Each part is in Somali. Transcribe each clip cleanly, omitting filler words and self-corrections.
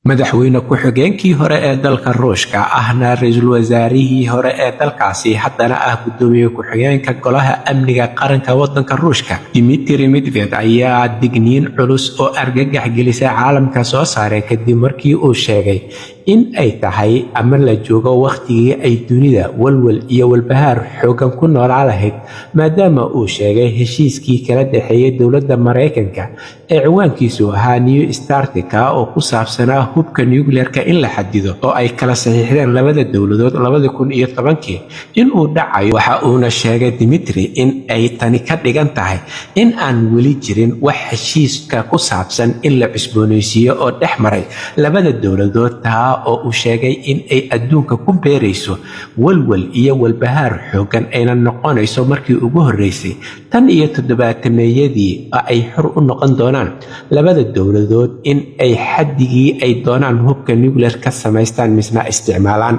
Madaxweyne ku-xigeenkii hore ee dalka Ruushka, ahna ra-iisul wasaarihii hore ee dalkaasi, haddana ah gudoomiye ku-xigeenka Golaha Amniga Qaranka wadanka Ruushka, Dimitri Medvedev, ayaa digniin culus oo argagax gelisa caalamka soo saaray, kadib markii uu sheegay in ay tahay ama la joogo wakhtigii ay dunida walwal iyo walbahaar xooggan ku noolaa lahayd, maadaama uu sheegay heshiiskii kala dhexeeyay dowladda Maraykanka ee ciwaankiisu ahaa New START-ka, oo ku saabsanaa hubka nuclearka in la xadido, oo ay kala saxiixdeen labada dowladood 2010-kii, inuu dhacayo. Waxa uuna sheegay Dimitri in ay tani ka dhigan tahay in aan weli jirin wax heshiiska ku saabsan in la cusboonaysiiyo oo dhex maray labada dowladood, taa oo uu sheegay in ay adduunka ku beerayso walwal iyo walbahaar xooggan, ayna noqonayso markii ugu horreysay tan iyo toddobaatameeyadii oo ay xor u noqon doonaan labada dowladood in ay xaddigii ay doonaan hubka nuclear ka samaystaan misna isticmaalaan.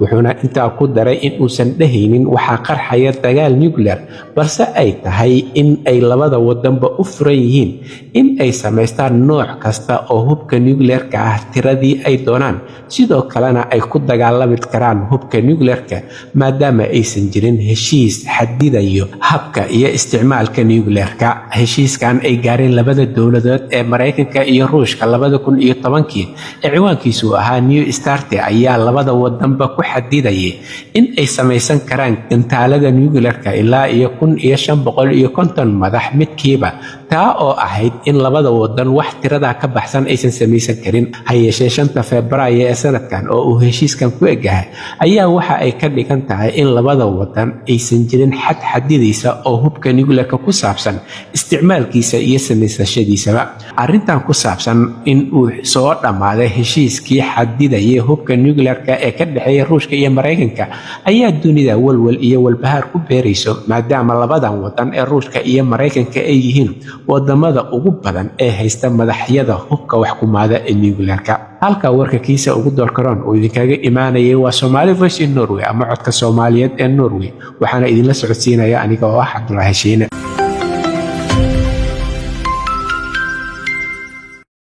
Wuxuuna intaa ku daray in uusan dhehaynin waxaa qarxaya dagaal nuclear, balse ay tahay in ay labada wadanba u furan yihiin in ay samaystaan nooc kasta oo hubka nuclearka ah tiradii ay doonaan, sidoo kalena ay ku dagaalami karaan hubka nuclearka, maadaama aysan jirin heshiis xadidayo habka iyo isticmaalka nuclearka. Heshiiskan ay gaareen labada dowladood ee Maraykanka iyo Ruushka 2010-kii ee ciwaankiisu ahaa New START ayaa labada wadanba ku xadidayay in ay samaysan karaan gantaalada nuclearka ilaa iyo 1550 madax midkiiba, taa oo ahayd in labada wadan wax tiradaa ka baxsan aysan samaysan karin. Ha yeeshee, 5-ta Febraayo ee sanadkan oo uu heshiiskan ku egyahay ayaa waxa ay ka dhigan tahay in labada wadan aysan jirin xad xadidaysa oo hubka nuclearka ku saabsan isticmaalkiisa iyo samaysashadiisaba. Arrintan ku saabsan in uu soo dhammaaday heshiiskii xadidayay hubka nuclearka ee ka dhexeeya Ruushka iyo Maraykanka ayaa dunida walwal iyo walbahaar ku beerayso, maadaama labadan wadan ee Ruushka iyo Maraykanka ay yihiin wadamada ugu badan ee haysta madaxyada hubka wax kumaada ee nuclearka. Halka warka kiisa ugu doorkaroon uu idinkaga imaanayay waa Somali Voice in Norway ama Codka Soomaaliyeed ee Norway, waxaana idinla socodsiinaya aniga oo ah Cabdulaahi Shiine.